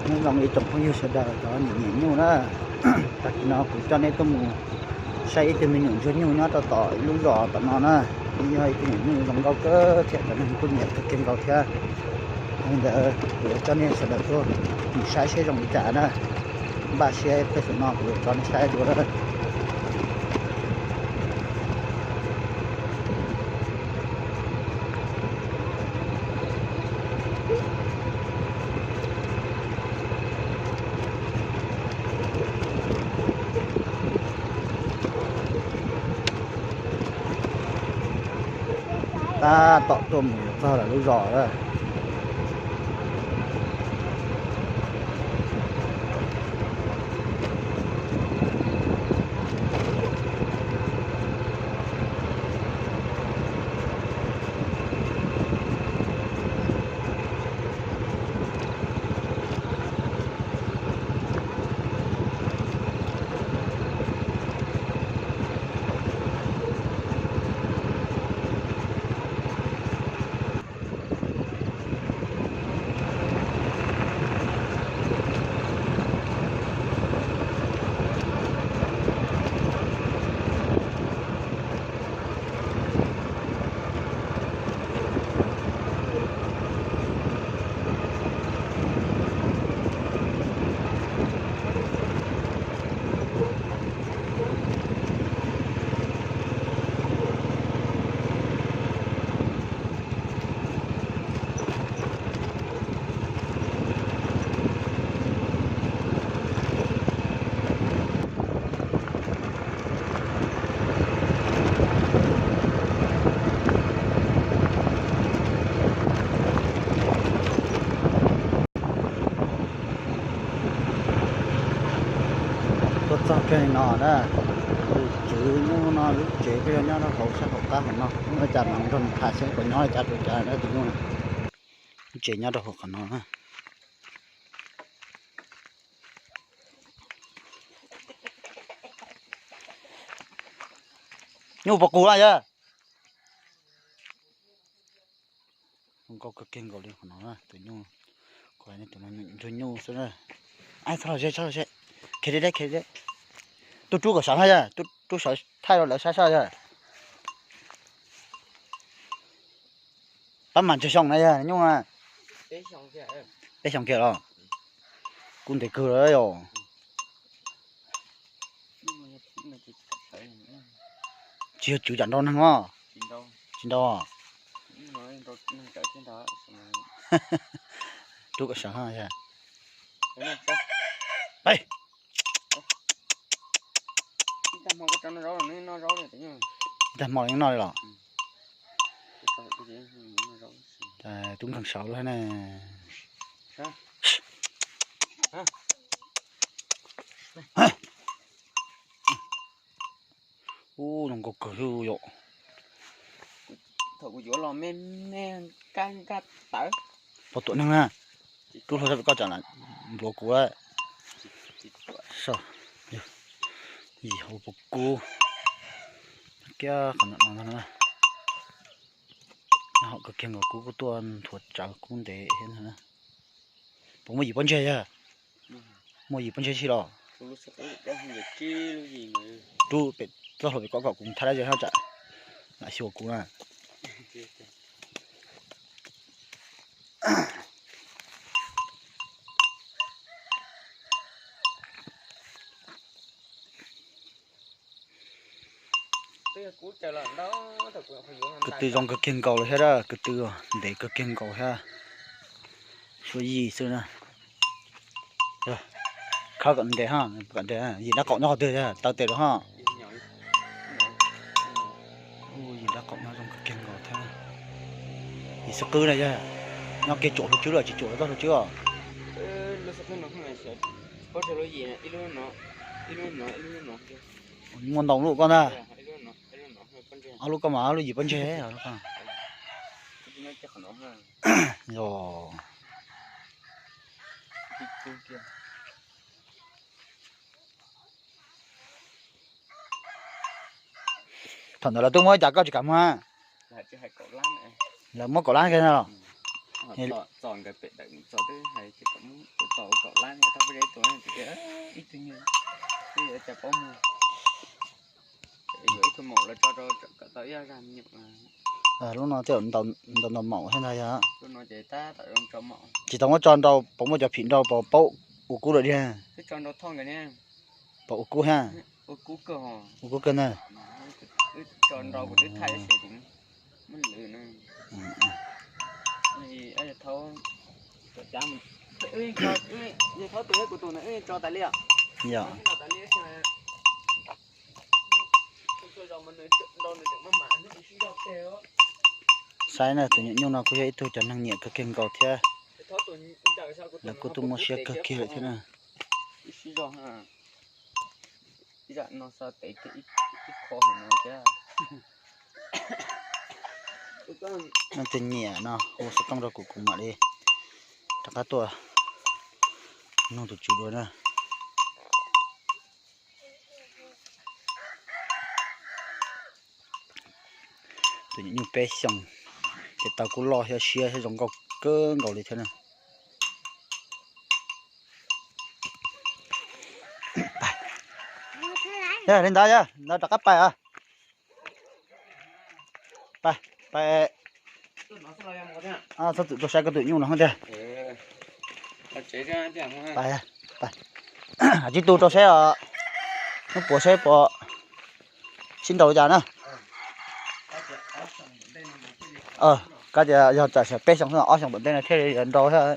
Nyob zoo ib tsoom phooj ywg sawv daws cov nyiam nyuj na, tag kis no kuv coj nej tuaj mus saib ib tug me nyuam ntsuag nyuj nyob rau tom ib lub zos tom no na. Yog ib tug nyuam nyuj zoo nkauj kawg thiab cov neeg kuj nyiam kawg kiag nkaus thiab. Yog li ntawd kuv yuav coj nej sawv daws tuaj mus saib seb zoo li cas na. Npaj siab peb xum no kuv yuav tso nej saib dua. Tab tom tuaj mus yuav txog lawv lub zos lawm. Tuaj txog kiag li no na, tus tswv nyuj no lub tsev kuj yog nyob rau hauv sab hauv qab hauv no, ua cas mas nrog nws tham seb puas nyob li cas rau cas na tus nyuj na. Lub tsev nyob rau hauv qhov no na. Nyuj puas qus na yawg? Zoo nkauj kawg kiag nkaus li qhov no na, tus nyuj, tus ntsuag nyuj xwb na. Ai, txhob los ze, txhob los ze. Khiav deb deb, khiav deb. Tuaj rub kom sawv na yawg, tuaj rub sawv thaij rau lawv saib saib yawg. Pab mam tsawg xyoo na yawg nyuj na? Peb xyoos kiag los? Kuj ntev kawg lawm yom. Tsis yog tswv tsam nrau neeg os? Tsis nrau. Rub kom sawv ha yawg. Ib tag hmo li no li los? Tub nkeeg saud lawm ne. Ub, zoo nkauj kawg li yom. Thaum kuv yuav los me me nkaj nkaj tawv. Pog tuam neeg na, rub hlo rau koj tsam npluav kuv lawm. Yim hauv puas kub kiag qhov no no na. Nyob hauv kawg kiag nkaus, kub kuj tuaj nthuav tsawv kub ntev thiab na. Puas muaj yim pob ntseg yawg? Muaj yim pob ntseg tsis los? Rub pem txoj hlua pem ko kom kuv thab dab ze hab tsam lam xyuas kuv na. Kwv tw zoo kawg kiag nkaus li thiab, kwv tw ntev kawg kiag nkaus thiab. Suab yim xwb na. Khawb kom ntev ha, kom ntev, yim nrab qaum nyob qhov twg, taw tes rau ha. Yim nrab qaum nyob zoo kawg kiag nkaus thiab. Yim xub qwb na yog nyob kiag tsuam hauv tswb los tsis tsuam txoj hauv tswb os. Muaj ntau lub koj ntag. Ob lub koj mas ob lub yim pob ntseg. Yog. Thaum ntawd lawv twb muab cas koj tsis kam muag? Lawv muab kaum lab kiag no los? Txom nkawd pem tawm txog twb hais tias kom muab tua txog ua kaum lab, thab peb zeb tua tias ib tug nyuj twb yuav cas paub muag. Yuav ib tug maum los tso rau kom tau ib zaj me nyuam. Lub no tej zaum ntaus ntaus maum thiab ntag yog. Lub no ces tab tom zoo tso maum. Tsis tau muab tso nrau, pom muaj cov phim nrau pom paub ua kub lawm diag. Twb tso nrau thoj nkawd ne. Pom ua kub ha. Ua kub kawg ho. Ua kub kawg na. Wb tso nrau kuv twb thaij xwb kuv muab lwm no. Thaub, thaub tus kuv tus na wb tso tas li os. Yog. Saib na, tus nyuam nyuj no kuj yog ib tug cov neeg nyiam kawg kiag nkaus thiab. Lawv kuj tuaj muaj siab kawg kiag lawm thiab na. Ib zaj no xa tes kiag ib qho hauv no thiab. Leej twg nyiam no hu xov tooj rau kuv, kuv mam li rov qab tuaj nug tus tswv dua na. Tus nyuam nyuj peb xyoos, ces tau kuj loj thiab siab thiab zoo nkauj kawg nkaus li thiab na. Yog li ntawd, yog li ntawd rov qab pais os. Pais, pais. Txhob txwm tuaj saib koj tus nyuj no thiab. Pais, pais. Hais tsib tug rau saib os. Hnub puas saib puas sib nraus li cas na. Koj tias yog tam sim peb xyoo xwb, ob xyoo tom ntej no thiaj li yuav nrau thiab.